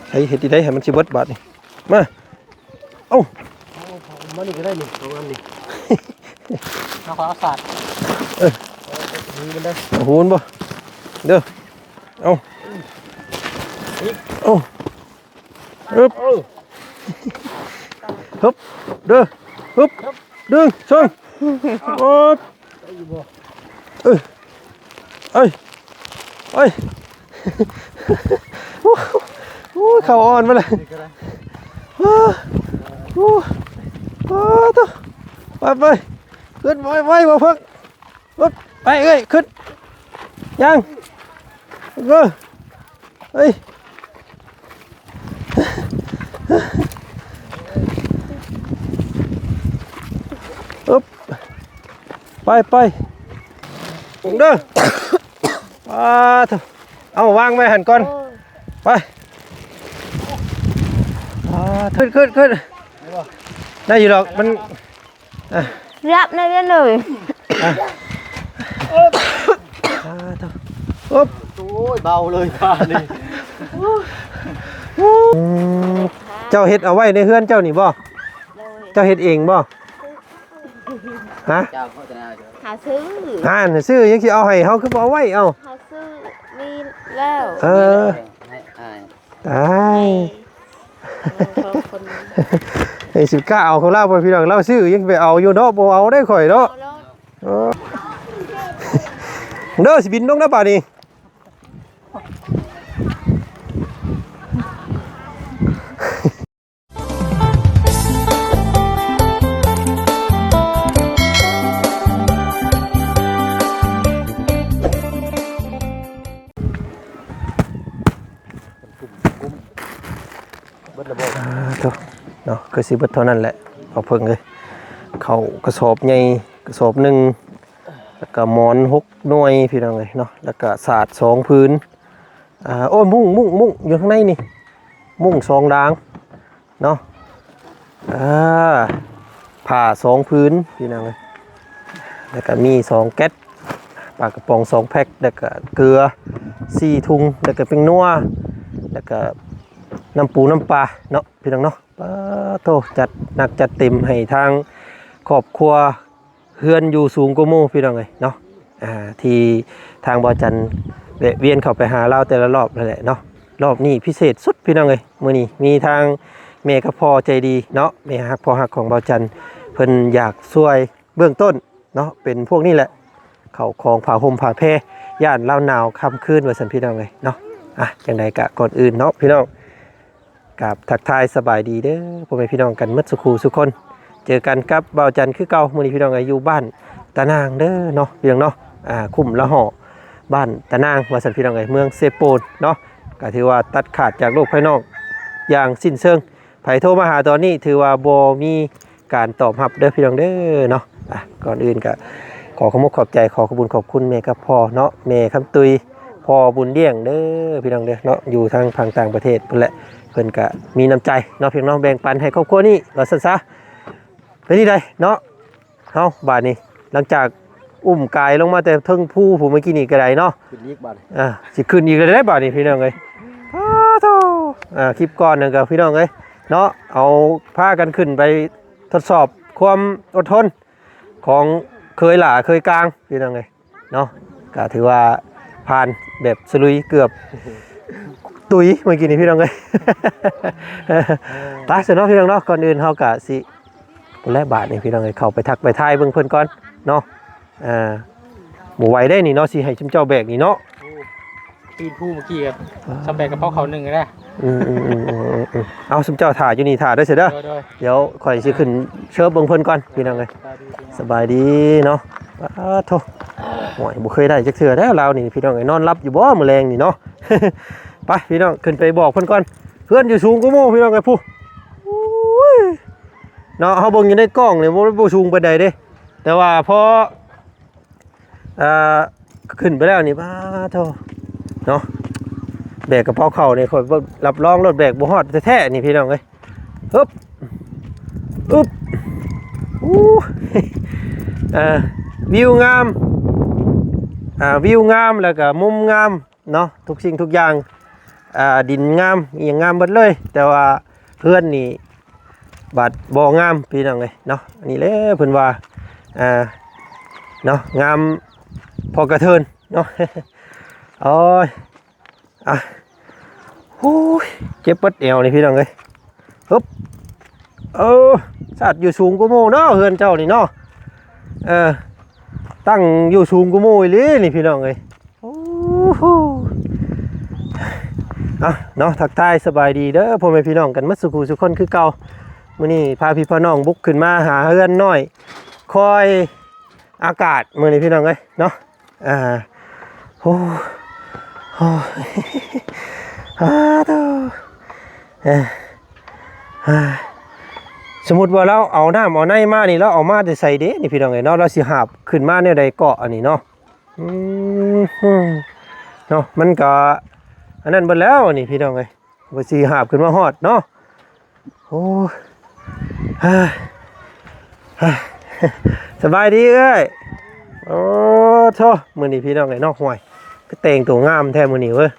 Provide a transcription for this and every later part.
ໃຜເຮັດທີ່ໃດໃຫ້ມັນຊິເບິດບາດນີ້ ມາ ເອົ້າ ເອົາມານີ້ກໍໄດ້ນີ້ ສອງອັນນີ້ ເອົາ ເອົາສາດ ເອີ ນີ້ມັນໄດ້ ເອົາ ຫູນບໍ່ ເດີ ເອົາ ອີກ ເອົາ ຮຶບ ເອີ ຮຶບ ເດີ ຮຶບ ໜຶ່ງ ສອງ ໂອ້ຍ ໄດ້ຢູ່ບໍ່ ເອີ ເອີຍ ເອີຍ ໂອ້ຍ ເຂົ້າອ່ອນມາແລ້ວ ນີ້ກໍໄດ້ ໂອ້ຍ ໂອ້ຍ ໂອ້ຍ ໂຕ ໄປ ໄປ ຂຶ້ນ ໄວ ໄວ ບໍ່ເພິກ ປຶບ ໄປເອີຍ ຂຶ້ນ ຍັງ ເອີ ເອີຍ ອຶບ ໄປ ໄປ ເດີ ປາໂທ້ ເອົາວາງໄວ້ຫັ້ນກ່ອນ ໄປ ປາໂທ້ ຂຶ້ນ ຂຶ້ນ ຂຶ້ນ ໄດ້ຢູ່ດອກ ມັນ ອ່ະ ຍັບແນ່ເລີຍ ອ່ະ ສາທຸ ໂອ້ຍ ເບົາເລີຍບາດນີ້ ອືມ ເຈົ້າເຮັດເອົາໄວ້ໃນເຮືອນເຈົ້ານີ້ບໍ່? ເຈົ້າເຮັດເອງບໍ່? ຮະ? ຫາຊື້ ຫັ້ນ ຊື້ ຍັງຊິເອົາໃຫ້ເຮົາ ຄືບໍ່ເອົາໄວ້ ເອົ້າ ຫາຊື້ມີແລ້ວ ເອີ ໃຫ້ອ້າຍ ຕາຍ ເອີ ເອີ ເອີ ເອີ ຊິກ້າເອົາຂອງລາວບໍ່ ພີ່ນ້ອງ ລາວຊື້ຍັງໄປເອົາຢູ່ເນາະ ບໍ່ເອົາໄດ້ຂ້ອຍເນາະ ເອົາໂລດ ເອີ ເດີ ຊິບິນລົງແລ້ວບາດນີ້. ເບິດແລ້ວບໍ່? ອ່າ ໂທ້ ເນາະ ຄືຊິເບິດເທົ່ານັ້ນແຫຼະ ພໍ່ເພິ່ງເອີຍ ເຂົ້າກະສອບໃຫຍ່ກະສອບໜຶ່ງ ແລ້ວກະໝອນຫົກໜ່ວຍ ພີ່ນ້ອງເອີຍເນາະ ແລ້ວກະສາດສອງຜືນ ອ່າ ໂອ້ຍ ມຸ້ງ ມຸ້ງ ມຸ້ງຢູ່ຂ້າງໃນນີ້ ມຸ້ງສອງດາງ ເນາະ ອ່າ ຜ້າສອງຜືນ ພີ່ນ້ອງເອີຍ ແລ້ວກະມີສອງແກັດ ປາກະປ໋ອງສອງແພັກ ແລ້ວກະເກືອສີ່ຖົງ ແລ້ວກະແປ້ງນົວ ແລ້ວກະນ້ຳປູນ້ຳປາເນາະ ພີ່ນ້ອງເນາະ ປາໂທ້ ຈັດໜັກຈັດເຕັມໃຫ້ທາງຄອບຄົວ ເຮືອນຢູ່ສູງກວ່າໝູ່ ພີ່ນ້ອງເອີຍເນາະ ອ່າ ທີ່ທາງບ່າວຈັນແວະວຽນເຂົ້າໄປຫາລາວແຕ່ລະລອບນັ້ນແຫຼະເນາະ ລອບນີ້ພິເສດສຸດ ພີ່ນ້ອງເອີຍ ມື້ນີ້ມີທາງແມ່ກັບພໍ່ໃຈດີເນາະ ແມ່ຮັກພໍ່ຮັກຂອງບ່າວຈັນ ເພິ່ນຢາກຊ່ວຍເບື້ອງຕົ້ນເນາະ ເປັນພວກນີ້ແຫຼະ ເຂົ້າຂອງຜ້າຫົ່ມຜ້າແພ ຢ້ານລາວໜາວຄ່ຳຄືນວ່າຊັ້ນ ພີ່ນ້ອງເອີຍເນາະ ອ່ະ ຈັ່ງໃດກະກ່ອນອື່ນເນາະ ພີ່ນ້ອງ ກາບທັກທາຍສະບາຍດີເດີ ພໍ່ແມ່ພີ່ນ້ອງກັນໝົດສູ່ຄູ່ສູ່ຄົນ ເຈີກັນກັບບ່າວຈັນຄືເກົ່າ ມື້ນີ້ພີ່ນ້ອງເອີຍ ຢູ່ບ້ານຕານາງເດີເນາະ ພີ່ນ້ອງເນາະ ອ່າ ຄຸ້ມລະເຫາະ ບ້ານຕານາງວ່າຊັ້ນ ພີ່ນ້ອງເອີຍ ເມືອງເຊໂປນເນາະ ກະຖືວ່າຕັດຂາດຈາກໂລກພາຍນອກຢ່າງສິ້ນເຊີງ ໃຜໂທມາຫາຕອນນີ້ຖືວ່າບໍ່ມີການຕອບຮັບເດີ ພີ່ນ້ອງເດີເນາະ ອ່ະ ກ່ອນອື່ນກະຂໍຂອບອົກຂອບໃຈ ຂໍຂອບບຸນຂອບຄຸນແມ່ກັບພໍ່ເນາະ ແມ່ຄຳຕຸຍ ພໍ່ບຸນລ້ຽງເດີ ພີ່ນ້ອງເດີເນາະ ຢູ່ທາງຝັ່ງຕ່າງປະເທດພຸ້ນແຫຼະ ເພິ່ນກະມີນ້ຳໃຈເນາະ ພີ່ນ້ອງເນາະ ແບ່ງປັນໃຫ້ຄອບຄົວນີ້ວ່າຊັ້ນຊະ ເປັນຈັ່ງໃດເນາະ ເຮົາບາດນີ້ ຫຼັງຈາກອຸ້ມກາຍລົງມາແຕ່ເທິງພູພຸ້ນ ເມື່ອກີ້ນີ້ກະໄດ້ເນາະ ຂຶ້ນອີກບາດນີ້ ອ່າ ຊິຂຶ້ນອີກແລ້ວເດ້ບາດນີ້ ພີ່ນ້ອງເອີຍ ອ້າໂທ້ ອ່າ ຄລິບກ່ອນນັ້ນກະ ພີ່ນ້ອງເອີຍເນາະ ເອົາພາກັນຂຶ້ນໄປທົດສອບຄວາມອົດທົນຂອງເຄີຍຫຼ້າເຄີຍກາງ ພີ່ນ້ອງເອີຍ ເນາະ ກະຖືວ່າຜ່ານແບບສະລຸຍ ເກືອບຕຸຍເມື່ອກີ້ນີ້ ພີ່ນ້ອງເອີຍ ໄປຊະເນາະ ພີ່ນ້ອງເນາະ ກ່ອນອື່ນເຮົາກະຊິ ພຸ້ນແຫຼະ ບາດນີ້ ພີ່ນ້ອງເອີຍ ເຂົ້າໄປທັກໄປທາຍເບິ່ງເພິ່ນກ່ອນເນາະ ເອີ ບໍ່ໄຫວເດ້ນີ້ເນາະ ຊິໃຫ້ຊຸມເຈົ້າແບກນີ້ເນາະ ໂອ້ ປີນພູເມື່ອກີ້ກະ ອ່າ ຊຳແບກກະເປົາເຂົ້າໜຶ່ງນະ ອືມໆໆໆ ເອົາ ຊຸມເຈົ້າຖ້າຢູ່ນີ້ຖ້າເດີ ເດີ ດຽວຂ້ອຍຊິຂຶ້ນເຊີບເບິ່ງເພິ່ນກ່ອນ ພີ່ນ້ອງເອີຍ ສະບາຍດີເນາະ ປາໂທ້ ໂອ້ຍ ບໍ່ເຄີຍໄດ້ຈັກເທື່ອແລ້ວລາວນີ້ ພີ່ນ້ອງເອີຍ ນອນຫຼັບຢູ່ບໍ່ມື້ແລງນີ້ເນາະ ໄປ ພີ່ນ້ອງ ຂຶ້ນໄປບອກເພິ່ນກ່ອນ ເຮືອນຢູ່ສູງກວ່າໝູ່ ພີ່ນ້ອງເອີຍ ພຸ້ນ ໂອ້ຍ ເນາະ ເຮົາເບິ່ງຢູ່ໃນກ້ອງນີ້ ບໍ່ ບໍ່ສູງປານໃດເດ້ ແຕ່ວ່າພໍ ອ່າ ຂຶ້ນໄປແລ້ວນີ້ ປາໂທ້ ເນາະ ແບກກະເປົາເຂົ້ານີ້ ຂ້ອຍ ຮັບຮອງໂລດ ແບກບໍ່ຮອດແທ້ໆນີ້ ພີ່ນ້ອງເອີຍ ຮຶບ ອຶບ ອູ້ ເອີ ວິວງາມ ອ່າ ວິວງາມ ແລ້ວກະມຸມງາມເນາະ ທຸກສິ່ງທຸກຢ່າງ ອ່າ ດິນງາມ ອີ່ຫຍັງງາມເບິດເລີຍ ແຕ່ວ່າເຮືອນນີ້ບັດບໍ່ງາມ ພີ່ນ້ອງເອີຍເນາະ. ອັນນີ້ແຫຼະເພິ່ນວ່າ ອ່າ ເນາະ ງາມພໍກະເທີນເນາະ. ໂອ້ຍ ອ່ະ ໂອ້ຍ ເຈັບເບິດແອວນີ້ ພີ່ນ້ອງເອີຍ. ຮຶບ ເອີ ຊາດຢູ່ສູງກວ່າໝູ່ເນາະ ເຮືອນເຈົ້ານີ້ເນາະ. ເອີ ຕັ້ງຢູ່ສູງກວ່າໝູ່ອີ່ຫຼີນີ້ ພີ່ນ້ອງເອີຍ. ໂອ້ໂຫ ອ່ະເນາະ ທັກທາຍສະບາຍດີເດີ ພໍ່ແມ່ພີ່ນ້ອງກັນໝົດສູ່ຜູ້ສູ່ຄົນຄືເກົ່າ. ມື້ນີ້ພາພີ່ພານ້ອງບຸກຂຶ້ນມາຫາເຮືອນນ້ອຍ ຄອຍອາກາດມື້ນີ້ ພີ່ນ້ອງເອີຍເນາະ. ອ່າ ໂອ້ ໂອ້ ອາໂຕ ເອີ ອ່າ ສົມມຸດວ່າລາວເອົານ້ຳເອົາໃນມານີ້ ລາວເອົາມາແຕ່ໃສເດນີ້ ພີ່ນ້ອງເອີຍເນາະ? ລາວຊິຫາບຂຶ້ນມາແນວໃດເກາະອັນນີ້ເນາະ? ອືມ ເນາະ ມັນກະອັນນັ້ນເບິດແລ້ວນີ້ ພີ່ນ້ອງເອີຍ. ວ່າຊິຫາບຂຶ້ນມາຮອດເນາະ. ໂອ້ຍ ສະບາຍດີເອື້ອຍ. ໂອ້ ໂທ້ ມື້ນີ້ພີ່ນ້ອງເອີຍເນາະ ຫ້ວຍ ຄືແຕ່ງໂຕງາມແທ້ມື້ນີ້ເວີ້ຍ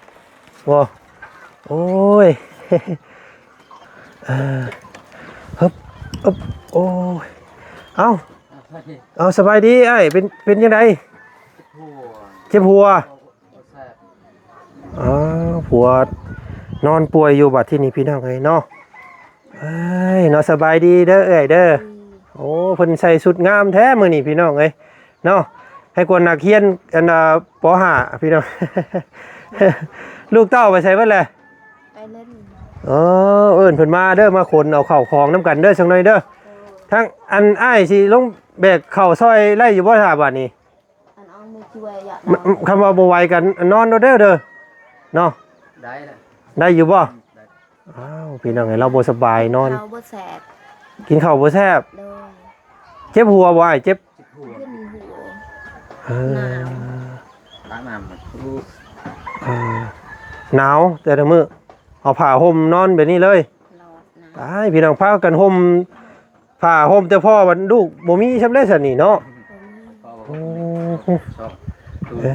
ບໍ່ ໂອ້ຍ ເອີ ຮຶບ ອຶບ ໂອ້ຍ ເອົ້າ ເອົາ ສະບາຍດີອ້າຍ ເປັນ ເປັນຈັ່ງໃດ? ເຈັບຫົວ ເຈັບຫົວ. ອ້າວ ຜົວນອນປ່ວຍຢູ່ບັດທີນີ້ ພີ່ນ້ອງເອີຍເນາະ. ເອີຍ ເນາະ ສະບາຍດີເດີເອື້ອຍເດີ. ໂອ້ ເພິ່ນໃສ່ຊຸດງາມແທ້ມື້ນີ້ ພີ່ນ້ອງເອີຍເນາະ. ໃຫ້ກວນນັກຮຽນ ອັນ ອ່າ ປໍຫ້າ ພີ່ນ້ອງ. ລູກເຕົ້າໄປໃສເບິດແລ້ວ? ໄປຫຼິ້ນ. ເອີ ເອີ້ນເພິ່ນມາເດີ ມາຂົນເອົາເຂົ້າຂອງນຳກັນເດີ ສັກໜ້ອຍເດີ. ເອີ ທາງ ອັນ ອ້າຍຊິລົງແບກເຂົ້າຊ່ອຍໄດ້ຢູ່ບໍ່ ຖ້າບາດນີ້? ອັນ ເອົາມາຊ່ວຍຢາກ ມ- ນອນ ຄຳວ່າບໍ່ໄຫວກັນນອນໂລດເດີ ເດີເນາະ. ໄດ້ລະ ໄດ້ຢູ່ບໍ່? ໄດ້. ອ້າວ ພີ່ນ້ອງເອີຍ ລາວບໍ່ສະບາຍນອນ ເຂົ້າບໍ່ແຊບ ກິນເຂົ້າບໍ່ແຊບ. ໂດຍ. ເຈັບຫົວບໍ່ອ້າຍ? ເຈັບ ເຈັບຫົວ ເອີ ໜາວ ຕາກນ້ຳ ເອີ ໜາວແຕ່ລະມື້ ເອົາຜ້າຫົ່ມນອນແບບນີ້ເລີຍ. ຕາຍ ພີ່ນ້ອງ ພາກັນຫົ່ມ ຜ້າຫົ່ມແຕ່ພໍ່ ບັດລູກບໍ່ມີຊ່ຳໃດຊັ້ນນີ້ເນາະ. ໂອ້ ເອີ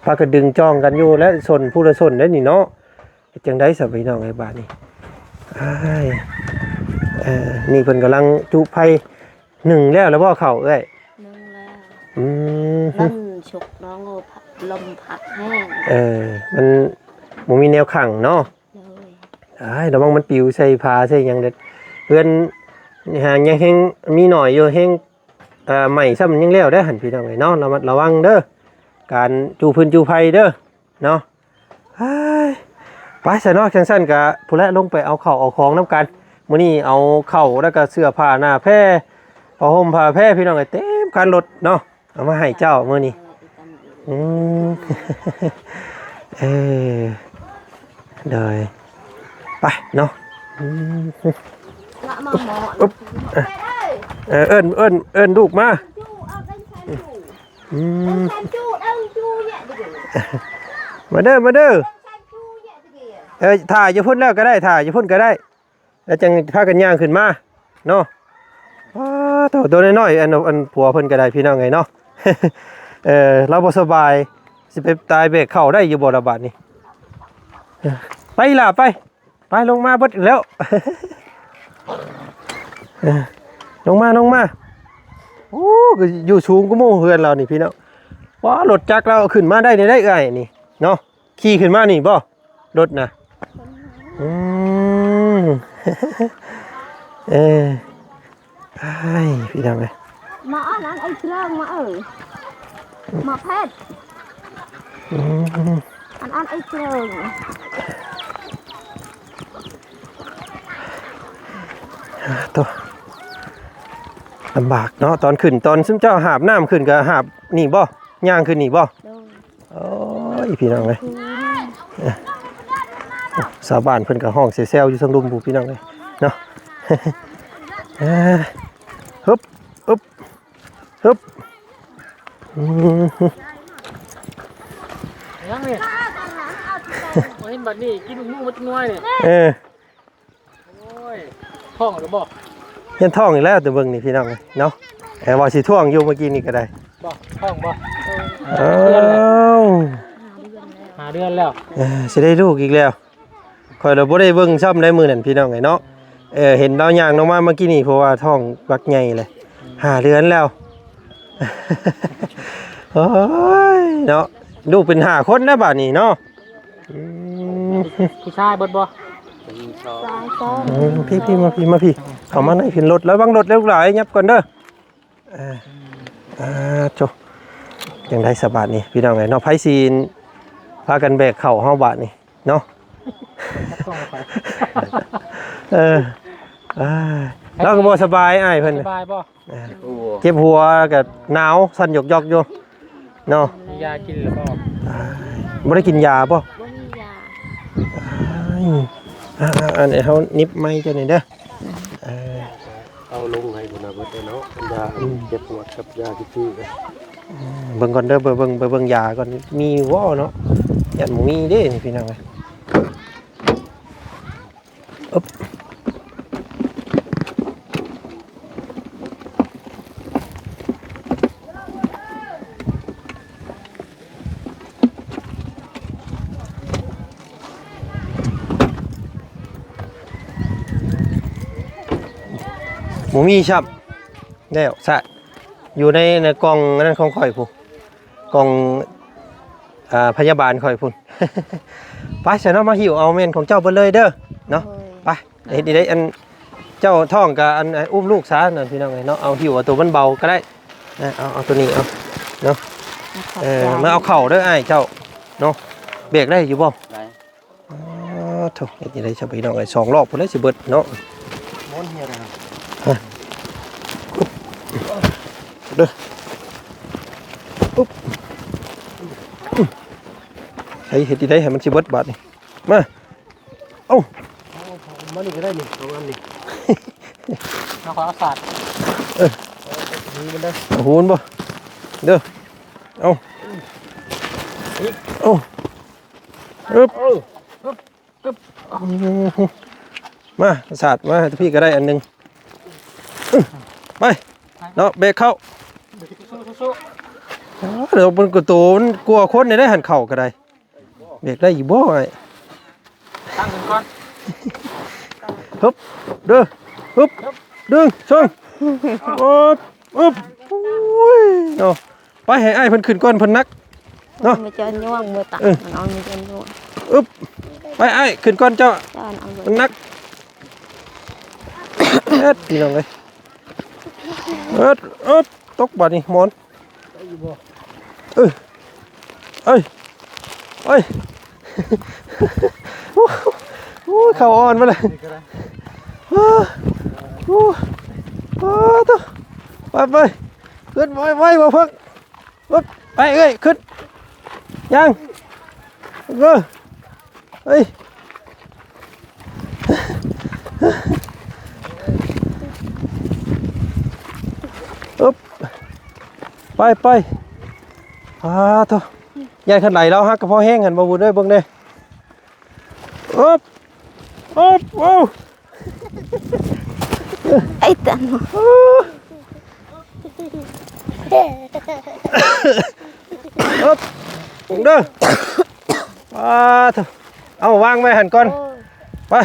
ພາກັນດຶງຈ່ອງກັນຢູ່ ແລະ ສົນຜູ້ລະສົນໄດ໋ນີ້ເນາະ. ເຮັດຈັ່ງໃດຊະພີ່ນ້ອງເອີຍບາດນີ້? ອ້າຍ ເອີ ນີ້ເພິ່ນກຳລັງຈຸໄຟ ໜຶ້ງແລ້ວລະບໍ່ເຂົ້າເອື້ອຍ? ໜຶ້ງແລ້ວ. ອືມ ລົມຊຸກນ້ອງ ລົມພັດແຮງ. ເອີ ມັນບໍ່ມີແນວຂັງເນາະ. ໂດຍ. ອ້າຍ ລະວັງມັນປິວໃສ່ຜ້າໃສ່ຫຍັງເດັດ ເຮືອນຫາຍັງແຮງມີໜ້ອຍຢູ່ ແຮງ ເອີ ໄໝ້ຊ້ຳຍັງແລ້ວໄດ໋ຫັ້ນ ພີ່ນ້ອງເອີຍເນາະ. ລະມັດລະວັງເດີ ການຈູ່ຟືນຈູ່ໄຟເດີເນາະ. ອ້າຍ ໄປຊະເນາະ ຈັ່ງຊັ້ນກະພຸ້ນແຫຼະ ລົງໄປເອົາເຂົ້າເອົາຂອງນຳກັນ. ມື້ນີ້ເອົາເຂົ້າ ແລ້ວກະເສື້ອຜ້າໜ້າແພ ຜ້າຫົ່ມຜ້າແພ ພີ່ນ້ອງເອີຍ ເຕັມຄັນລົດເນາະ. ເອົາມາໃຫ້ເຈົ້າມື້ນີ້. ອືມ ເອີ ໂດຍ ໄປເນາະ. ອືມ ລະມາໝໍ້ ອຶບ ເອີ ເອີ້ນ ເອີ້ນ ເອີ້ນລູກມາ. ອືມ ມາເດີ ມາເດີ. ເອີ ຖ້າຢູ່ພຸ້ນແລ້ວກະໄດ້ ຖ້າຢູ່ພຸ້ນກະໄດ້. ແລ້ວຈັ່ງພາກັນຍ່າງຂຶ້ນມາເນາະ. ອ້າ ໂຕ ໂຕນ້ອຍໆ ອັນ ອັນຜົວເພິ່ນກະໄດ້ ພີ່ນ້ອງເອີຍເນາະ. ເອີ ລາວບໍ່ສະບາຍ ຊິໄປຕາຍແບກເຂົ້າໄດ້ຢູ່ບໍ່ລະບາດນີ້? ເອີ ໄປລະ ໄປ ໄປ ລົງມາເບິດແລ້ວ. ເອີ ລົງມາ ລົງມາ. ໂອ້ ກະຢູ່ສູງກວ່າໝູ່ເຮືອນລາວນີ້ ພີ່ນ້ອງ. ວ້າ ລົດຈັກລາວເອົາຂຶ້ນມາໄດ້ແນວໃດເອື້ອຍນີ້ເນາະ? ຂີ່ຂຶ້ນມານີ້ບໍ່? ລົດນະ ອືມ ເອີ ອ້າຍ ພີ່ນ້ອງເອີຍ ມາອັນ ອັນໄອ້ເຈີງມາເອີ ມາແພັດ ອືມ ອັນ ອັນໄອ້ເຈີງ ໂຕ ລຳບາກເນາະ ຕອນຂຶ້ນ ຕອນຊຸມເຈົ້າຫາບນ້ຳຂຶ້ນກະຫາບນີ້ບໍ່? ຍ່າງຂຶ້ນນີ້ບໍ່? ໂດຍ. ໂອ້ຍ ພີ່ນ້ອງເອີຍ ຊາວບ້ານເພິ່ນກະຮ້ອງແຊວໆຢູ່ເທິງລຸ່ມພຸ້ນ ພີ່ນ້ອງເອີຍເນາະ. ຮຶບ ຮຶບ ຮຶບ ອືມ ຍັງນີ້ ບໍ່ເຫັນບັດນີ້ ກິນໝູ່ໝົດຈັກໜ່ວຍນີ້ ເອີ. ໂອ້ຍ ທ້ອງແລ້ວບໍ່? ຍັງທ້ອງອີກແລ້ວ ແຕ່ເບິ່ງນີ້ ພີ່ນ້ອງເອີຍເນາະ. ແຕ່ວ່າຊິທ້ວງຢູ່ ເມື່ອກີ້ນີ້ກະໄດ້ ບໍ່ ທ້ອງບໍ່? ອ້າວ ຫ້າເດືອນແລ້ວ ຫ້າເດືອນແລ້ວ ເອີ ຊິໄດ້ລູກອີກແລ້ວ ຂ້ອຍລະບໍ່ໄດ້ເບິ່ງຊ້ຳໄດ໋ມື້ນັ້ນພີ່ນ້ອງເອີຍເນາະ. ເອີ ເຫັນລາວຍ່າງລົງມາເມື່ອກີ້ນີ້ ເພາະວ່າທ້ອງບັກໃຫຍ່ແຫຼະ ຫ້າເດືອນແລ້ວ. ໂອ້ຍເນາະ ລູກເປັນຫ້າຄົນແລ້ວບາດນີ້ເນາະ. ອືມ ຜູ້ຊາຍເບິດບໍ່? ຊາຍສອງ ອືມ ພີ່ໆ ມາພີ່ ມາພີ່ ເຂົ້າມາໃນ ຂຶ້ນລົດ ລະວັງລົດເດີລູກຫຼານ ຫຍັບກ່ອນເດີ. ອ່າ ອ່າ ໂທ້ ຈັ່ງໃດສະບາດນີ້ພີ່ນ້ອງເອີຍເນາະ ໃຜຊິພາກັນແບກເຂົ້າເຮົາບາດນີ້ເນາະ. ເອີ ອ່າ ລາວກໍບໍ່ສະບາຍອ້າຍເພິ່ນ ສະບາຍບໍ່? ອ່າ ເຈັບຫົວ ເຈັບຫົວກໍໜາວສັ່ນຢອກໆຢູ່ເນາະ. ມີຢາກິນແລ້ວບໍ່? ອ່າ ບໍ່ໄດ້ກິນຢາບໍ່? ບໍ່ມີຢາ. ອ່າ ອ່າ ອັນນີ້ເຮົາໜິບໄມ້ເຈົ້ານີ້ເດີ. ເອີ ເອົາລົງໃຫ້ພຸ້ນນະເບິດເນາະ ຢາ ອືມ ເຈັບປວດກັບຢາທີ່ຊື້. ອືມ ເບິ່ງກ່ອນເດີ ເບິ່ງ ເບິ່ງ ເບິ່ງຢາກ່ອນ ມີຢູ່ບໍ່ເນາະ? ຢ້ານບໍ່ມີເດ້ນີ້ພີ່ນ້ອງເອີຍ. ອຶບ ບໍ່ມີຊ້ຳ ແລ້ວຊະ ຢູ່ໃນ ໃນກ່ອງອັນນັ້ນຂອງຂ້ອຍພຸ້ນ ກ່ອງ ອ່າ ພະຍາບານຂ້ອຍພຸ້ນ. ໄປຊະເນາະ ມາຫິ້ວເອົາ ແມ່ນຂອງເຈົ້າເບິດເລີຍເດີເນາະ. ໂດຍ ໄປ ເຮັດໄດ້ ອັນເຈົ້າທ້ອງກະ ອັນ ອຸ້ມລູກຊະນັ້ນ ພີ່ນ້ອງເອີຍເນາະ. ເອົາ ຫິ້ວເອົາໂຕມັນເບົາກໍໄດ້. ເອີ ເອົາ ເອົາໂຕນີ້ເອົາເນາະ. ເອີ ມາເອົາເຂົ້າເດີອ້າຍເຈົ້າເນາະ. ແບກໄດ້ຢູ່ບໍ່? ໄດ້. ອໍ ໂທ້ ເຮັດຈັ່ງໃດຊະພີ່ນ້ອງເອີຍ ສອງລອບພຸ້ນແຫຼະຊິເບິດເນາະ. ມ້ວນເຮຍນະ ເດີ ອຶບ ໃສ່ເຮັດຈັ່ງໃດໃຫ້ມັນຊິເບິດບາດນີ້ ມາ. ເອົ້າ ເອົາມານີ້ກໍໄດ້ນີ້ ສອງອັນນີ້ ເຮົາຂໍເອົາສາດ ເອີ ເອົາຫູມັນເດີ ເອົາຫູມັນບໍ່ ເດີ ເອົາ ເອົາ ອຶບ ເອີ ອຶບ ອຶບ ມາ ສາດມາໃຫ້ພີ່ກໍໄດ້ອັນໜຶ່ງ ໄປ ເນາະ ແບກເຂົ້າ ສູ້ໆ ເອີ ດຽວມັນກໍໂຕ ມັນກວ່າຄົນນີ້ໄດ໋ ຫັ້ນເຂົ້າກໍໄດ້. ແບກໄດ້ຢູ່ບໍ່ອ້າຍ? ຕັ້ງຂຶ້ນກ່ອນ ຮຶບ ເດີ ຮຶບ ໜຶ່ງ ສອງ ອຶບ ອຶບ ໂອ້ຍ ເນາະ ໄປໃຫ້ອ້າຍເພິ່ນຂຶ້ນກ່ອນ ເພິ່ນໜັກເນາະ ມັນຈະຍ່ວງບໍ່ຕາ ເອີ ມັນເອົາມັນຈະຍ່ວງ ອຶບ ໄປອ້າຍຂຶ້ນກ່ອນເຈົ້າ ເຈົ້າເອົາ ມັນໜັກ ເຮັດ ພີ່ນ້ອງເອີຍ ເອີ ອຶບ ຕົກບາດນີ້ໝອນ ໄດ້ຢູ່ບໍ່? ເອີ ເອີຍ ເອີຍ ໂອ້ຍ ເຂົ້າອ່ອນມາເລີຍ ນີ້ກໍໄດ້ ໂອ້ ໂອ້ ໂອ້ ໂຕ ໄປ ໄປ ຂຶ້ນ ໄວ ໄວ ບໍ່ເພິ່ງ ອຶບ ໄປເອີຍ ຂຶ້ນ ຍ່າງ ເອີ ເອີຍ ອຶບ ໄປ ໄປ ອາໂທ້ ຢ້ານຄັນໄດລາວຫັກກະພໍແຮງຫັ້ນ ບໍ່ບຸນເອີຍ ເບິ່ງເດ້ ອຶບ ອຶບ ໂອ້ ໄອ້ຕັນ ອຶບ ເບິ່ງເດີ ອາໂທ້ ເອົາວາງໄວ້ຫັ້ນກ່ອນ ໂອ້ຍ ໄປ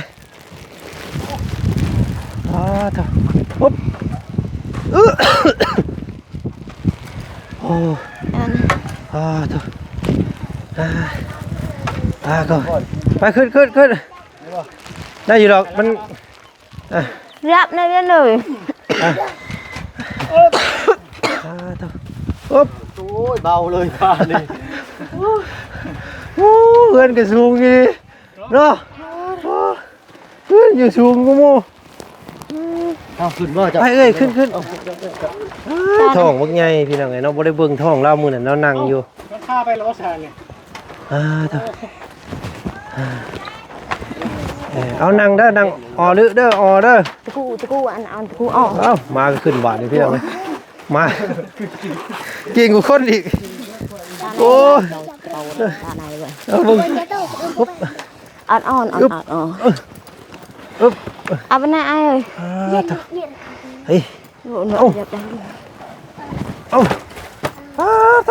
ອາໂທ້ ປຸບ ອື ໂອ້ ອັນ ອາໂທ້ ອາ ອາ ກໍ ໄປ ຂຶ້ນ ຂຶ້ນ ຂຶ້ນ ໄດ້ຢູ່ດອກ ມັນ ອ່ະ ຮັບແນ່ເລີຍ ອ່ະ ອ່າ ໂທ້ ໂອ້ຍ ເບົາເລີຍບ້ານນີ້ ໂອ້ ເຮືອນກໍສູງຢູ່ເນາະ ໂອ້ ເຮືອນຢູ່ສູງກວ່າໝູ່ ເອົາຂຶ້ນບໍ່ເຈົ້າ ໄປເອີຍ ຂຶ້ນ ຂຶ້ນ ເອົາ ທ້ອງບັກໃຫຍ່ ພີ່ນ້ອງເອີຍເນາະ ບໍ່ໄດ້ເບິ່ງທ້ອງລາວ ມື້ນັ້ນລາວນັ່ງຢູ່ ເອົ້າ ມັນຄາໄປແລ້ວບໍ່ຊານີ້ ອ່າ ເອີ ເອີ ເອົານັ່ງເດີ ນັ່ງ ອໍ ເດີ ອໍ ເດີ ຕະກູ ຕະກູ ອັນ ອັນຕະກູ ອໍ ເອົ້າ ມາກໍຂຶ້ນບາດນີ້ພີ່ນ້ອງເອີຍ ມາ ເກັ່ງກວ່າຄົນອີກ ໂອ້ຍ ເອົາເບິ່ງ ອອດ ອອດ ອອດ ອອດ ອອດ ອຶບ ອາບນາອ້າຍເອີຍ ອ່າ ເຮີ້ຍ ໂອ້ ເອົາ ເອົາ ປາດ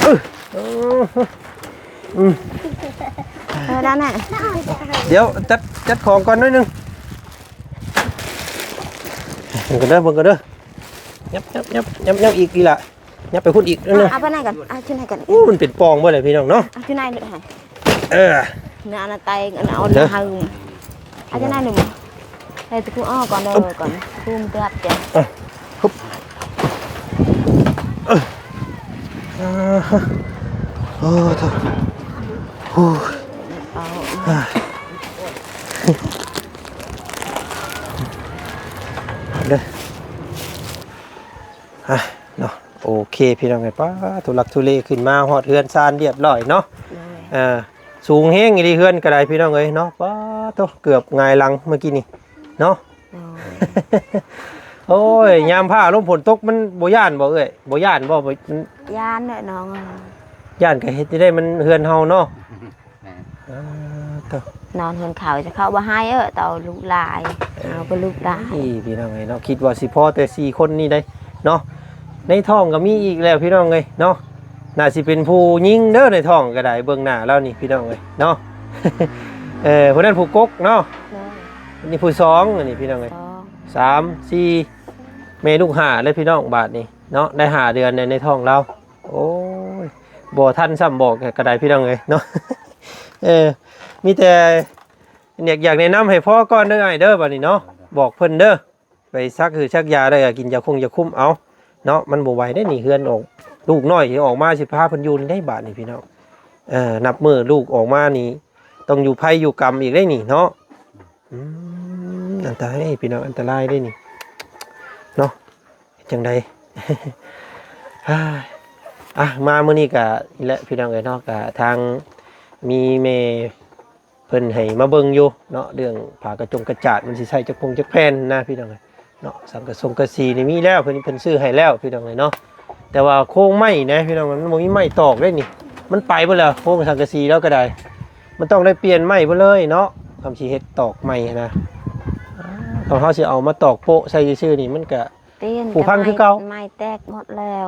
ເອີ ອືມ ອ່າ ເອົາດ້ານນັ້ນ ດຽວຈັດ ຈັດຂອງກ່ອນໜ້ອຍໜຶ່ງ ເບິ່ງກ່ອນເດີ ເບິ່ງກ່ອນເດີ ຍັບ ຍັບ ຍັບ ຍັບ ຍັບອີກ ອີກລະ ຍັບໄປພຸ້ນອີກໜ້ອຍໜຶ່ງ ເອົາໄປໃນກ່ອນ ເອົາຢູ່ໃນກ່ອນ ໂອ້ ມັນເປັນປ່ອງເບິດເລີຍພີ່ນ້ອງເນາະ ເອົາຢູ່ໃນເລີຍ ເອີ ເນື້ອອັນນັ້ນແຕກ ອັນເອົາ ເດີ ເຮົາ ເອົາຢູ່ໃນໜຶ່ງ ໃຫ້ຕະກູອອກກ່ອນເດີ ກ່ອນ ຄູມເກືອບເຈົ້າ ເອີ ຮຶບ ເອີ ເອີ ໂອ້ ໂອ້ ເອົາ ເດີ ອ່ະ ເນາະ ໂອເຄ ພີ່ນ້ອງເອີຍ ປ້າ ທຸລັກທຸເລ ຂຶ້ນມາຮອດເຮືອນຊານລຽບຮ້ອຍເນາະ ໂດຍ ອ່າ ສູງແຮງອີ່ຫຼີເຮືອນກໍໄດ້ ພີ່ນ້ອງເອີຍເນາະ ປ້າໂທ້ ເກືອບຫງາຍຫຼັງເມື່ອກີ້ນີ້ເນາະ ໂດຍ ໂອ້ຍ ຍາມຟ້າລົມຝົນຕົກມັນບໍ່ຢ້ານບໍ່ເອື້ອຍ ບໍ່ຢ້ານບໍ່ ບໍ່ ຢ້ານແຫຼະນ້ອງ ຢ້ານກໍເຮັດຈັ່ງໃດ ມັນເຮືອນເຮົາເນາະ ແມ່ນ ອ່າ ໂທ້ ນອນເຮືອນເຂົາ ຈະເຂົ້າບໍ່ໃຫ້ເອີ ເຕົາລູກຫຼາຍ ເອີ ເອົາໄປລູກຫຼາຍ ນີ້ພີ່ນ້ອງເອີຍເນາະ ຄິດວ່າຊິພໍແຕ່ສີ່ຄົນນີ້ໄດ໋ເນາະ ໃນທ້ອງກໍມີອີກແລ້ວພີ່ນ້ອງເອີຍເນາະ ໜ້າຊິເປັນຜູ້ຍິງເດີ ໃນທ້ອງກໍໄດ້ ເບິ່ງໜ້າລາວນີ້ພີ່ນ້ອງເອີຍເນາະ ເອີ ຜູ້ນັ້ນຜູ້ກົກເນາະ ໂດຍ ອັນນີ້ຜູ້ສອງ ອັນນີ້ພີ່ນ້ອງເອີຍ ສອງ ສາມ ສີ່ ແມ່ລູກຫ້າເລີຍພີ່ນ້ອງ ບາດນີ້ເນາະ ໄດ້ຫ້າເດືອນແລ້ວໃນທ້ອງລາວ ໂອ້ຍ ບໍ່ທັນຊ້ຳບອກກໍໄດ້ພີ່ນ້ອງເອີຍເນາະ ເອີ ມີແຕ່ ຢາກ ຢາກແນະນຳໃຫ້ພໍກ່ອນເດີອ້າຍເດີ ບາດນີ້ເນາະ ບອກເພິ່ນເດີ ໄປສັກຮືສັກຢາ ແລ້ວກໍກິນຢາຄົງຢາຄຸມເອົາເນາະ ມັນບໍ່ໄຫວເດ້ນີ້ ເຮືອນອອກ ລູກນ້ອຍຊິອອກມາ ຊິພາເພິ່ນຢູ່ໃນໃດບາດນີ້ພີ່ນ້ອງ ເອີ ນັບມື້ລູກອອກມານີ້ ຕ້ອງຢູ່ໄພຢູ່ກຳອີກເດ້ນີ້ເນາະ ອືມ ອັນຕະລາຍພີ່ນ້ອງ ອັນຕະລາຍເດ້ນີ້ເນາະ ເຮັດຈັ່ງໃດ ອ່າ ອ່ະ ມາມື້ນີ້ກະນີ້ແຫຼະພີ່ນ້ອງເອີຍເນາະ ກະທາງມີແມ່ເພິ່ນໃຫ້ມາເບິ່ງຢູ່ເນາະ ເລື່ອງຝາກະຈົງກະຈາດ ມັນຊິໃຊ້ຈັກພົງຈັກແຜ່ນນະພີ່ນ້ອງເອີຍເນາະ ສັງກະສົງກະສີນີ້ມີແລ້ວ ເພິ່ນ ເພິ່ນຊື້ໃຫ້ແລ້ວພີ່ນ້ອງເອີຍເນາະ ແຕ່ວ່າໂຄງໄມ້ນະພີ່ນ້ອງ ມັນບໍ່ມີໄມ້ຕອກເດ້ນີ້ ມັນໄປເບິດແລ້ວ ໂຄງສັງກະສີລາວກະໄດ້ ມັນຕ້ອງໄດ້ປ່ຽນໄມ້ເບິດເລີຍເນາະ ຄຳຊິເຮັດຕອກໃໝ່ຫັ້ນນະ ຖ້າເຮົາຊິເອົາມາຕອກໂປະໃສ່ຊື່ໆນີ້ ມັນກະ ປ່ຽນ ຜຸພັງຄືເກົ່າ ໄມ້ແຕກໝົດແລ້ວ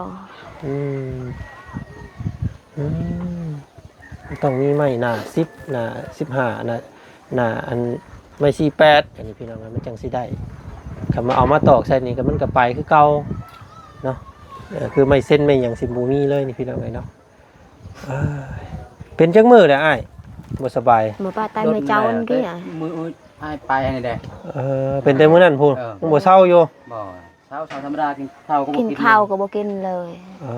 ອືມ ອືມ ມັນຕ້ອງມີໄມ້ໜ້າສິບ ໜ້າສິບຫ້າ ໜ້າ ໜ້າອັນ ໄມ້ສີ່ແປດ ອັນນີ້ພີ່ນ້ອງ ມັນຈັ່ງຊິໄດ້ ຄັນວ່າເອົາມາຕອກໃສ່ນີ້ກໍມັນກໍໄປຄືເກົ່າເນາະ ເອີ ຄືໄມ້ເຊັນໄມ້ຫຍັງຊິບໍ່ມີເລີຍນີ້ພີ່ນ້ອງເອີຍເນາະ ເອີຍ ເປັນຈັກມື້ແລ້ວອ້າຍ ບໍ່ສະບາຍ? ມື້ປາດຕາຍມື້ເຈົ້ານີ້ ມື້ອ້າຍໄປອັນນີ້ແຫຼະ ເອີ ເປັນແຕ່ມື້ນັ້ນພຸ້ນ ເອີ ຍັງບໍ່ເຊົາຢູ່? ບໍ່ ເຊົ້າ ເຊົ້າທຳມະດາ ກິນເຂົ້າກໍບໍ່ກິນ ກິນເຂົ້າກໍບໍ່ກິນເລີຍ ເອີ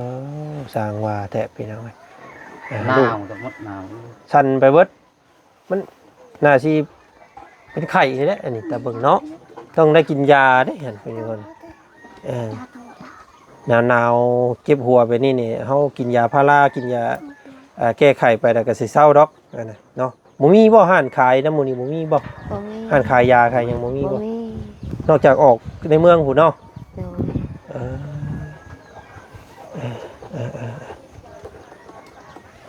ຊ່າງວ່າແທ້ພີ່ນ້ອງເອີຍ ເອີ ໜາວ ລູກ ໝົດໜາວ ສັ່ນໄປເບິດ ມັນໜ້າຊິເປັນໄຂ້ນີ້ແຫຼະ ອັນນີ້ຕາເບິ່ງເນາະ ຕ້ອງໄດ້ກິນຢາເດ້ຫັ້ນ ເປັນຄົນ ເອີ ໜາວໆ ເຈັບຫົວແບບນີ້ນີ້ ເຮົາກິນຢາພາລາ ກິນຢາ ເອີ ແກ້ໄຂ້ໄປແລ້ວກໍຊິເຊົາດອກ ອັນນັ້ນເນາະ. ບໍ່ມີບໍ່ຮ້ານຂາຍນຳໝູ່ນີ້ ບໍ່ມີບໍ່? ບໍ່ມີ ຮ້ານຂາຍຢາຂາຍຫຍັງບໍ່ມີບໍ່? ບໍ່ມີ ນອກຈາກອອກໃນເມືອງພຸ້ນເນາະ? ໂດຍ ເອີ ເອີ ເອີ ເອີ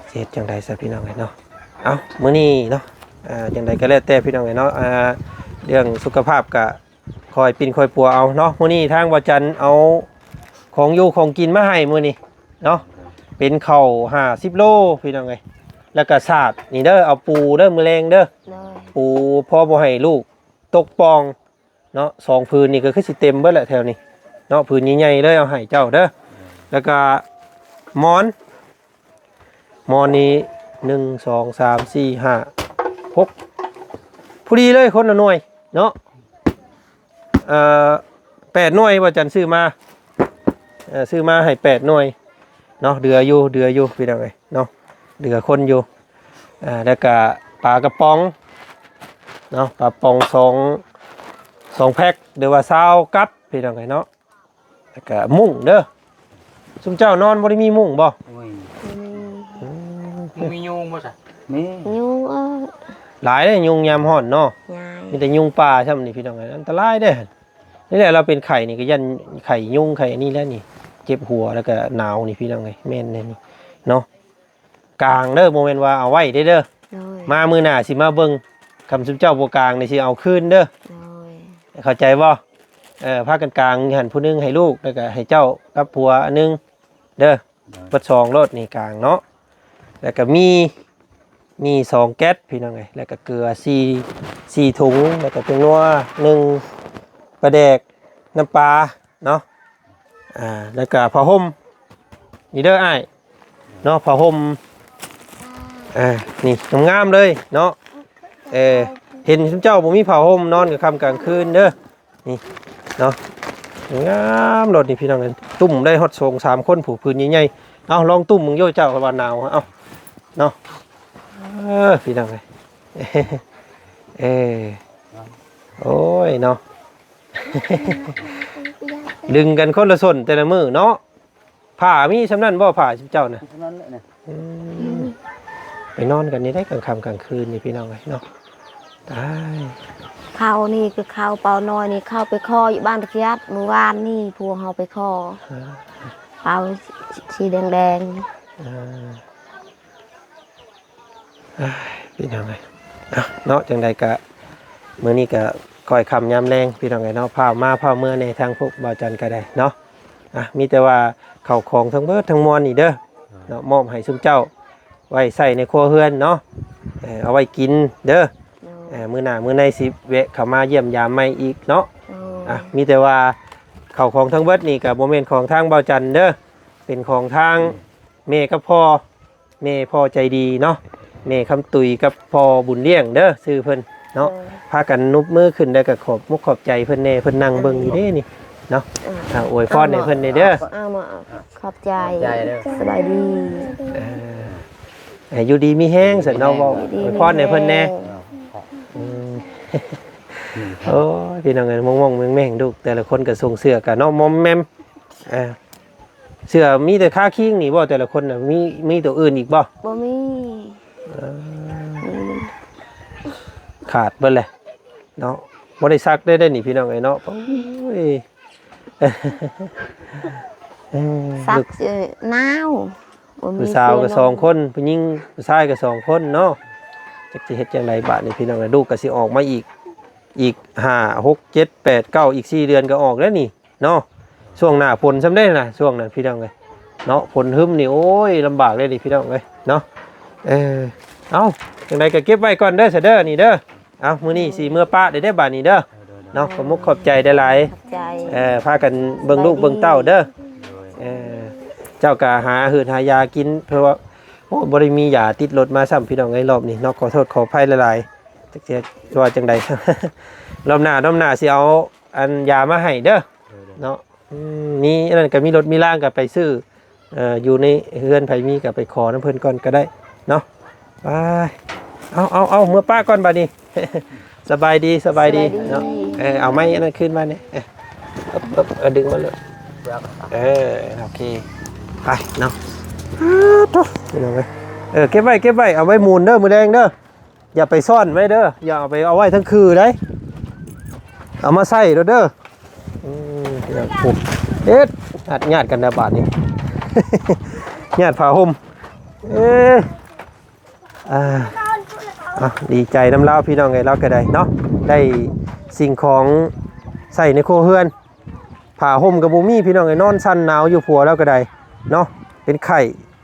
ເອີ ເຮັດຈັ່ງໃດຊະພີ່ນ້ອງເອີຍເນາະ. ເອົ້າ ມື້ນີ້ເນາະ ອ່າ ຈັ່ງໃດກໍແລ້ວແຕ່ພີ່ນ້ອງເອີຍເນາະ ອ່າ ເລື່ອງສຸຂະພາບກະຄ່ອຍປິ່ນຄ່ອຍປົວເອົາເນາະ. ມື້ນີ້ທາງບ່າວຈັນເອົາຂອງຢູ່ຂອງກິນມາໃຫ້ມື້ນີ້ ເນາະ ເປັນເຂົ້າຫ້າສິບໂລພີ່ນ້ອງເອີຍ ແລ້ວກະສາດນີ້ເດີ ເອົາປູເດີ ມື້ແລງເດີ ໂດຍ ປູພໍບໍ່ໃຫ້ລູກຕົກປ່ອງເນາະ. ສອງຜືນນີ້ກໍຄືຊິເຕັມເບິດແຫຼະແຖວນີ້ເນາະ ຜືນໃຫຍ່ໆເລີຍ ເອົາໃຫ້ເຈົ້າເດີ ແລ້ວກະໝອນ ໝອນນີ້ ໜຶ່ງ ສອງ ສາມ ສີ່ ຫ້າ ຫົກ ພໍດີເລີຍ ຄົນລະໜ່ວຍເນາະ. ເອີ ແປດໜ່ວຍ ບ່າວຈັນຊື້ມາ ເອີ ຊື້ມາໃຫ້ແປດໜ່ວຍເນາະ. ເຫຼືອຢູ່ ເຫຼືອຢູ່ພີ່ນ້ອງເອີຍເນາະ ເຫຼືອຄົນຢູ່. ເອີ ແລ້ວກະປາກະປ໋ອງເນາະ ປາປ໋ອງສອງ ສອງແພັກ ຫຼືວ່າຊາວກັບ ພີ່ນ້ອງເອີຍເນາະ. ແລ້ວກະມຸ້ງເດີ ຊຸມເຈົ້ານອນບໍ່ໄດ້ມີມຸ້ງບໍ່? ໂອ້ຍ ບໍ່ມີ ອືມ ບໍ່ມີຍຸງບໍ່ຊະ? ມີ ຍຸງ ເອີ ຫຼາຍເດ້ ຍຸງຍາມຮ້ອນເນາະ ມີແຕ່ຍຸງປ່າຊ່ຳນີ້ພີ່ນ້ອງເອີຍ ອັນຕະລາຍເດ້. ນີ້ແຫຼະ ລາວເປັນໄຂ້ນີ້ກໍຢ້ານໄຂ້ຍຸງໄຂ້ອັນນີ້ແຫຼະນີ້ ເຈັບຫົວແລ້ວກໍໜາວນີ້ພີ່ນ້ອງເອີຍ ແມ່ນແນ່ນີ້ເນາະ. ກາງເດີ ບໍ່ແມ່ນວ່າເອົາໄວ້ເດ້ເດີ ໂດຍ ມາມື້ໜ້າຊິມາເບິ່ງ ຄັນຊຸມເຈົ້າບໍ່ກາງນີ້ຊິເອົາຄືນເດີ ໂດຍ ເຂົ້າໃຈບໍ່? ເອີ ພາກັນກາງຢູ່ຫັ້ນ ຜູ້ໜຶ່ງໃຫ້ລູກ ແລ້ວກໍໃຫ້ເຈົ້າກັບຜົວອັນໜຶ່ງເດີ ໂດຍ ເບິດສອງໂລດນີ້ກາງເນາະ. ແລ້ວກໍມີ ມີສອງແກັດພີ່ນ້ອງເອີຍ ແລ້ວກໍເກືອສີ່ ສີ່ຖົງ ແລ້ວກໍເປັງນົວໜຶ່ງ ປາແດກ ນ້ຳປາເນາະ ອ່າ ແລ້ວກໍຜ້າຫົ່ມ ນີ້ເດີອ້າຍເນາະ ຜ້າຫົ່ມ ອ່າ ນີ້ງາມໆເລີຍເນາະ ເອີ ເຫັນຊຸມເຈົ້າບໍ່ມີຜ້າຫົ່ມນອນກາງຄ່ຳກາງຄືນເດີ ນີ້ເນາະ ງາມໂລດນີ້ພີ່ນ້ອງເອີຍ ຕຸ້ມໄດ້ຮອດສອງສາມຄົນ ຜູ້ ຜືນໃຫຍ່ໆ ເອົາລອງຕຸ້ມເບິ່ງໂຍເຈົ້າ ວ່າໜາວ ເອົາເນາະ ເອີ ພີ່ນ້ອງເອີຍ ເອີ ໂອ້ຍເນາະ ດຶງກັນຄົນລະສົ້ນແຕ່ລະມື້ເນາະ ຜ້າມີສ່ຳນັ້ນບໍ່ ຜ້າຊຸມເຈົ້ານະ? ສ່ຳນັ້ນແຫຼະນະ ອືມ ໄປນອນກັນນີ້ໄດ້ກາງຄ່ຳກາງຄືນນີ້ພີ່ນ້ອງເອີຍເນາະ ຕາຍ ເຂົ້ານີ້ຄືເຂົ້າເປົານ້ອຍນີ້ ເຂົ້າໄປຂໍຢູ່ບ້ານຕະກຽດ ມື້ວານນີ້ພວກເຮົາໄປຂໍ ເອີ ເປົາສີແດງໆ ເອີ ອ້າຍ ພີ່ນ້ອງເອີຍ ເອົາເນາະ ຈັ່ງໃດກະ ມື້ນີ້ກະຄ່ອຍຄ່ຳຍາມແລງ ພີ່ນ້ອງເອີຍເນາະ ຟ້າວມາຟ້າວເມືອແດ່ ທາງພວກບ່າວຈັນກະໄດ້ເນາະ ອ່ະ ມີແຕ່ວ່າເຂົ້າຂອງທັງເບິດທັງມວນນີ້ເດີ ເນາະ ມອບໃຫ້ຊຸມເຈົ້າໄວ້ໃຊ້ໃນຄົວເຮືອນເນາະ ເອີ ເອົາໄວ້ກິນເດີ ໂດຍ ເອີ ມື້ໜ້າມື້ໃນຊິແວະເຂົ້າມາຢ້ຽມຢາມໃໝ່ອີກເນາະ ໂດຍ ອ່ະ ມີແຕ່ວ່າເຂົ້າຂອງທັງເບິດນີ້ກະບໍ່ແມ່ນຂອງທາງບ່າວຈັນເດີ ເປັນຂອງທາງ ອືມ ແມ່ກັບພໍ່ ແມ່ພໍ່ໃຈດີເນາະ ແມ່ຄຳຕຸຍກັບພໍ່ບຸນລ້ຽງເດີ ຊື່ເພິ່ນເນາະ ໂດຍ ພາກັນນຸບມືຂຶ້ນ ແລ້ວກໍຂອບມຸກຂອບໃຈເພິ່ນແດ່ ເພິ່ນນັ່ງເບິ່ງຢູ່ເດ້ນີ້ເນາະ ເອີ ອ່າ ອວຍພອນໃຫ້ເພິ່ນແດ່ເດີ ເອົາມາ ຂອບໃຈ ຂອບໃຈເດີ ສະບາຍດີ ເອີ ໃຫ້ຢູ່ດີມີແຮງຊັ້ນເນາະ ເວົ້າ ຢູ່ດີ ອວຍພອນໃຫ້ເພິ່ນແດ່ ມີແຮງ ອືມ ໂອ້ຍ ພີ່ນ້ອງເອີຍ ມົ້ງໆແມ່ງໆ ລູກແຕ່ລະຄົນກໍຊົງເສື້ອກັນເນາະ ມອມແມມ ເອີ ເສື້ອມີແຕ່ຄາຄິງນີ້ບໍ່ ແຕ່ລະຄົນນະ ມີ ມີໂຕອື່ນອີກບໍ່? ບໍ່ມີ ເອີ ອືມ ຂາດເບິດແຫຼະເນາະ ບໍ່ໄດ້ຊັກໄດ້ ໄດ້ນີ້ພີ່ນ້ອງເອີຍເນາະ ໂອ້ຍ ເອີ ຊັກ ລູກ ເອີ ໜາວ ບໍ່ມີ ຜູ້ສາວກໍ ເສື້ອໜຸ່ມ ສອງຄົນ ຜູ້ຍິງ ຜູ້ຊາຍກໍສອງຄົນເນາະ ຈັກຊິເຮັດຈັ່ງໃດບາດນີ້ພີ່ນ້ອງເອີຍ ລູກກໍຊິອອກມາອີກ ອີກຫ້າ ຫົກ ເຈັດ ແປດ ເກົ້າ ອີກສີ່ເດືອນກໍອອກແລ້ວນີ້ ເນາະ ຊ່ວງໜ້າຝົນຊ່ຳເດ້ນະ ຊ່ວງນັ້ນພີ່ນ້ອງເອີຍເນາະ ຝົນຮຶມນີ້ ໂອ້ຍ ລຳບາກເດ້ນີ້ພີ່ນ້ອງເອີຍເນາະ ເອີ ເອົ້າ ຈັ່ງໃດກໍເກັບໄວ້ກ່ອນເດີ ຊະເດີ ນີ້ເດີ ເອົ້າ ມື້ນີ້ຊິເມືອປະເດີ ບາດນີ້ເດີ ເນາະ ຂອບມຸກຂອບໃຈຫຼາຍໆ ຂອບໃຈ ເອີ ພາກັນເບິ່ງລູກເບິ່ງເຕົ້າເດີ ໂດຍ ເອີ ເຈົ້າກໍຫາຫືດຫາຢາກິນ ເພາະວ່າ ໂອ້ ບໍ່ໄດ້ມີຢາຕິດລົດມາຊ້ຳ ພີ່ນ້ອງເອີຍ ລອບນີ້ເນາະ ຂໍໂທດຂໍອະໄພຫຼາຍໆ ຈັກຊິວ່າຈັ່ງໃດ ລອບໜ້າ ລອບໜ້າຊິເອົາ ອັນ ຢາມາໃຫ້ເດີ ໂດຍໆ ເນາະ ອືມ ມີອັນນັ້ນກໍມີລົດມີລາງກໍໄປຊື້ ເອີ ຢູ່ໃນເຮືອນໃຜມີກໍໄປຂໍນຳເພິ່ນກ່ອນກໍໄດ້ເນາະ ໄປ ເອົາ ເອົາ ເອົາ ເມືອປະກ່ອນບາດນີ້ ສະບາຍດີ ສະບາຍດີ ສະບາຍດີ ເນາະ ເອີ ເອົາໄມ້ອັນນັ້ນຄືນມາແດ່ ເອີ ເອີ ເອີ ດຶງມາເລີຍ ເອີ ໂອເຄ ໄປເນາະ ໂທ້ ພີ່ນ້ອງເອີຍ ເອີ ເກັບໄວ້ ເກັບໄວ້ ເອົາໄວ້ໝູນເດີ ມື້ແລງເດີ ຢ່າໄປຊ້ອນໄວ້ເດີ ຢ່າເອົາໄປເອົາໄວ້ເທິງຄືໃດ ເອົາມາໃສ່ໂລດເດີ ອືມ ເຮັດ ຍາດ ຍາດກັນນະບາດນີ້ ຍາດຜ້າຫົ່ມ ເອີ ອ່າ ອ່ະ ດີໃຈນຳລາວ ພີ່ນ້ອງເອີຍ ລາວກໍໄດ້ເນາະ ໄດ້ສິ່ງຂອງໃຊ້ໃນຄົວເຮືອນ ຜ້າຫົ່ມກໍບໍ່ມີ ພີ່ນ້ອງເອີຍ ນອນສັ່ນໜາວຢູ່ ຜົວລາວກໍໄດ້ເນາະ ເປັນໄຂ້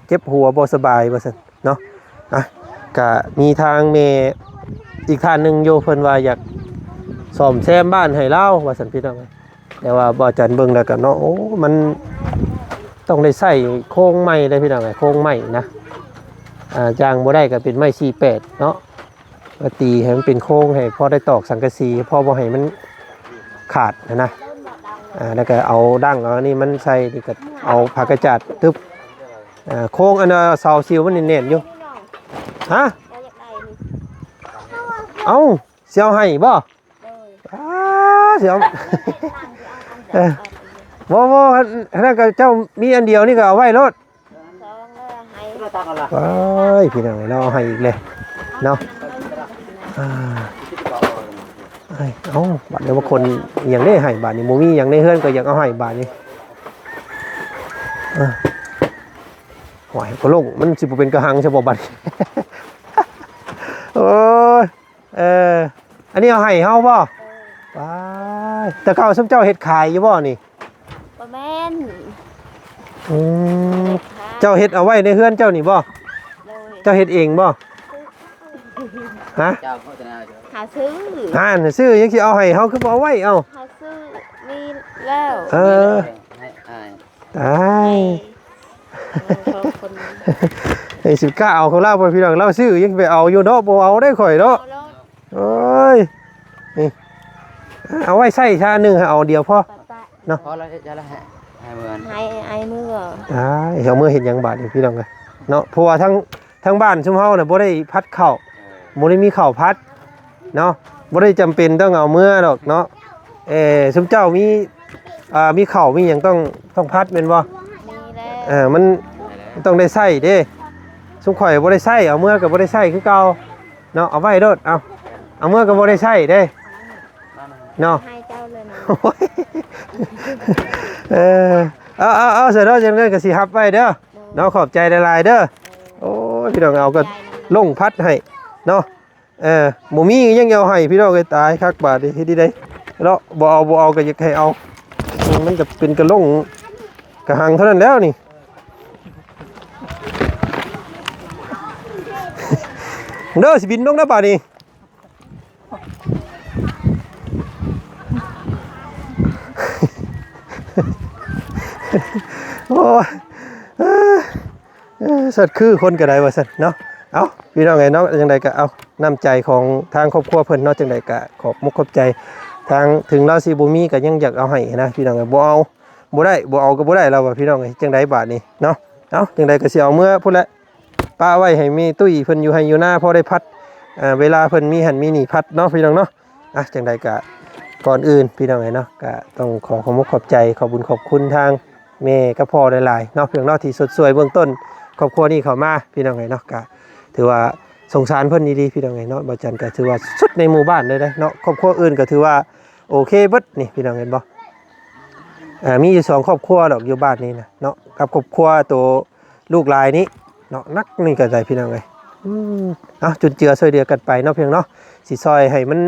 ເຈັບຫົວ ບໍ່ສະບາຍ ວ່າຊັ້ນເນາະ ອ່ະ ກະມີທາງແມ່ອີກທ່ານໜຶ່ງຢູ່ ເພິ່ນວ່າຢາກສ້ອມແຊມບ້ານໃຫ້ລາວ ວ່າຊັ້ນ ພີ່ນ້ອງເອີຍ ແຕ່ວ່າບ່າວຈັນເບິ່ງແລ້ວກໍເນາະ ໂອ້ ມັນຕ້ອງໄດ້ໃຊ້ໂຄງໃໝ່ເດ້ ພີ່ນ້ອງເອີຍ ໂຄງໃໝ່ນະ ອ່າ ຢ່າງບໍ່ໄດ້ກໍເປັນໄມ້ສີ່ແປດເນາະ ມາຕີໃຫ້ມັນເປັນໂຄງ ໃຫ້ພໍໄດ້ຕອກສັງກະສີ ພໍບໍ່ໃຫ້ມັນຂາດຫັ້ນນະ ອ່າ ແລ້ວກໍເອົາດັ້ງເອົາອັນນີ້ມັນໃສ່ ນີ້ກໍເອົາຜ້າກະຈາດຕຶບ ອ່າ ໂຄງອັນນ່າ ເສົາຊິວມັນແໜ້ນໆຢູ່ ຮະ ເອົາ ຊິເອົາໃຫ້ບໍ່? ໂດຍ ອ້າ ຊິເອົາ ເອີ ບໍ່ໆ ອັນນັ້ນກໍເຈົ້າມີອັນດຽວນີ້ກໍເອົາໄວ້ໂລດ ສອງແລ້ວໃຫ້ ໂອ້ຍ ພີ່ນ້ອງເອີຍ ລາວເອົາໃຫ້ອີກແລ້ວເນາະ ອ່າ ເອົາ ບາດນີ້ບາງຄົນຫຍັງເດ້ໃຫ້ ບາດນີ້ບໍ່ມີຫຍັງໃນເຮືອນກໍຢາກເອົາໃຫ້ບາດນີ້ ອ່າ ໂອ້ຍ ບໍ່ລົງ ມັນຊິບໍ່ເປັນກະຫັງຊະບໍ່ບາດນີ້ ໂອ້ຍ ເອີ ອັນນີ້ເອົາໃຫ້ເຮົາບໍ່? ເອີ ວ້າຍ ແຕ່ເກົ່າຊຸມເຈົ້າເຮັດຂາຍຢູ່ບໍ່ນີ້? ບໍ່ແມ່ນ ອືມ ເຈົ້າເຮັດເອົາໄວ້ໃນເຮືອນເຈົ້ານີ້ບໍ່? ໂດຍ ເຈົ້າເຮັດເອງບໍ່? ຊື້ ຮະ ເຈົ້າໂຄສະນາຢູ່ ຫາຊື້ ຫັ້ນຊື້ ຍັງຊິເອົາໃຫ້ເຮົາ ຄືບໍ່ເອົາໄວ້ ເອົ້າ ຫາຊື້ມີແລ້ວ ເອີ ໃຫ້ອ້າຍ ຕາຍ ເອີ ຂອບຄຸນ ໃຫ້ສິກ້າເອົາຂອງລາວ ພໍ່ພີ່ນ້ອງ ລາວຊື້ ຍັງໄປເອົາຢູ່ເນາະ ບໍ່ເອົາໄດ້ຂ້ອຍເນາະ ເອົາໂລດ ໂອ້ຍ ນີ້ ເອົາໄວ້ໃຊ້ຊາໜຶ່ງ ເອົາດຽວພໍ ປະປະ ເນາະ ພໍແລ້ວ ຈະລະໃຫ້ ໃຫ້ເມືອ ໃຫ້ອ້າຍເມືອ ອ້າຍ ເອົາເມືອເຮັດຫຍັງບາດນີ້ ພີ່ນ້ອງເອີຍ ເນາະ ເພາະວ່າທາງ ທາງບ້ານຊຸມເຮົານະ ບໍ່ໄດ້ພັດເຂົ້າ ເອີ ບໍ່ໄດ້ມີເຂົ້າພັດເນາະ ບໍ່ໄດ້ຈຳເປັນຕ້ອງເອົາເມືອດອກເນາະ ເອີ ຊຸມເຈົ້າມີ ອ່າ ມີເຂົ້າມີຫຍັງຕ້ອງ ຕ້ອງພັດແມ່ນບໍ່? ມີແລ້ວ ເອີ ມັນ ມັນຕ້ອງໄດ້ໃຊ້ເດ້ ຊຸມຂ້ອຍບໍ່ໄດ້ໃຊ້ ເອົາເມືອກໍບໍ່ໄດ້ໃຊ້ຄືເກົ່າເນາະ ເອົາໄວ້ໂລດ ເອົາ ເອົາເມືອກໍບໍ່ໄດ້ໃຊ້ເດ້ ເນາະ ໃຫ້ເຈົ້າເລີຍນະ ໂອ້ຍ ເອີ ເອົາ ເອົາ ເອົາ ຊັ້ນເນາະ ຈັ່ງໃດກໍຊິຮັບໄວ້ເດີ ໂດຍ ເນາະ ຂອບໃຈຫຼາຍໆເດີ ໂດຍ ໂອ້ຍ ພີ່ນ້ອງ ເອົາກໍ ຂອບໃຈນຳ ລົງພັດໃຫ້ເນາະ ເອີ ບໍ່ມີກໍຍັງເອົາໃຫ້ ພີ່ນ້ອງເອີຍ ຕາຍຄັກບາດນີ້ ເຮັດໃດເນາະ ບໍ່ເອົາ ບໍ່ເອົາກໍຢາກໃຫ້ເອົາ ມັນກໍເປັນກະລົງກະຫັງເທົ່ານັ້ນແລ້ວນີ້ ເດີ ຊິບິນລົງແລ້ວບາດນີ້. ໂອ້ຍ ເອີ ເອີ ສັດຄືຄົນກໍໄດ້ວ່າຊັ້ນເນາະ ເອົ້າ ພີ່ນ້ອງເອີຍເນາະ ຈັ່ງໃດກໍເອົາ ນ້ຳໃຈຂອງທາງຄອບຄົວເພິ່ນເນາະ ຈັ່ງໃດກໍຂອບມຸກຂອບໃຈທາງ ເຖິງລາວຊິບໍ່ມີກໍຍັງຢາກເອົາໃຫ້ນະ ພີ່ນ້ອງເອີຍ ບໍ່ເອົາ ບໍ່ໄດ້ ບໍ່ເອົາກໍບໍ່ໄດ້ ລາວວ່າ ພີ່ນ້ອງເອີຍ ຈັ່ງໃດບາດນີ້ເນາະ ເອົ້າ ຈັ່ງໃດກໍຊິເອົາເມືອພຸ້ນແຫຼະ ປະໄວ້ໃຫ້ແມ່ຕຸ້ຍເພິ່ນຢູ່ໄຮ່ຢູ່ນາ ພໍໄດ້ພັດ ເອີ ເວລາເພິ່ນມີຫັ້ນມີນີ້ພັດເນາະ ພີ່ນ້ອງເນາະ ອ່ະ ຈັ່ງໃດກະ ກ່ອນອື່ນ ພີ່ນ້ອງເອີຍເນາະ ກະຕ້ອງຂໍຂອບມຸກຂອບໃຈ ຂອບບຸນຂອບຄຸນທາງແມ່ກັບພໍ່ຫຼາຍໆເນາະ ພີ່ນ້ອງເນາະ ທີ່ຊົດຊ່ວຍເບື້ອງຕົ້ນຄອບຄົວນີ້ເຂົ້າມາ ພີ່ນ້ອງເອີຍເນາະ ກະຖືວ່າສົງສານເພິ່ນອີ່ຫຼີ ພີ່ນ້ອງເອີຍເນາະ ບ່າວຈັນກະຖືວ່າສຸດໃນໝູ່ບ້ານເລີຍເດ້ເນາະ ຄອບຄົວອື່ນກະຖືວ່າໂອເຄເບິດນີ້ ພີ່ນ້ອງເຫັນບໍ່? ເອີ ມີຢູ່ສອງຄອບຄົວດອກຢູ່ບ້ານນີ້ນະເນາະ ກັບຄອບຄົວໂຕລູກຫຼາຍນີ້ເນາະ ໜັກນີ້ກໍໄດ້ ພີ່ນ້ອງເອີຍ ອືມ ເອົາ ຈຸນເຈືອຊ່ວຍເຫຼືອກັນໄປເນາະ ພີ່ນ້ອງເນາະ ຊິຊ່ອຍໃຫ້ມັນ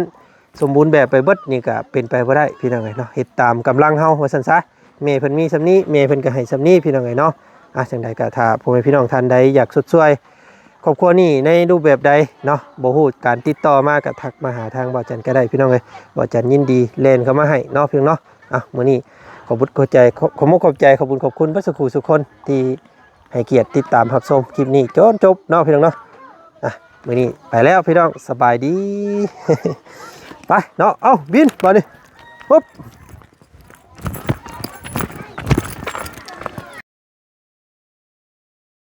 ສົມບູນແບບໄປເບິດນີ້ກໍເປັນໄປບໍ່ໄດ້ ພີ່ນ້ອງເອີຍເນາະ ເຮັດຕາມກຳລັງເຮົາວ່າຊັ້ນຊະ ແມ່ເພິ່ນມີສ່ຳນີ້ ແມ່ເພິ່ນກໍໃຫ້ສ່ຳນີ້ ພີ່ນ້ອງເອີຍເນາະ ອ່ະ ຈັ່ງໃດກໍຖ້າພໍ່ແມ່ພີ່ນ້ອງທ່ານໃດຢາກຊົດຊ່ວຍ ຄອບຄົວນີ້ໃນຮູບແບບໃດເນາະ ບໍ່ຮູ້ການຕິດຕໍ່ມາກໍທັກມາຫາທາງບ່າວຈັນກໍໄດ້ ພີ່ນ້ອງເອີຍ ບ່າວຈັນຍິນດີແລ່ນເຂົ້າມາໃຫ້ເນາະ ພີ່ນ້ອງເນາະ ອ່ະ ມື້ນີ້ຂອບບຸນຂອບໃຈ ຂອບ ຂອບມຸກຂອບໃຈ ຂອບບຸນຂອບຄຸນເບິດສູ່ຜູ້ສູ່ຄົນທີ່ໃຫ້ກຽດຕິດຕາມຮັບຊົມຄລິບນີ້ຈົນຈົບເນາະ ພີ່ນ້ອງເນາະ ອ່ະ ມື້ນີ້ໄປແລ້ວ ພີ່ນ້ອງ ສະບາຍດີ ໄປເນາະ ເອົ້າ ບິນບາດນີ້ ປຶບ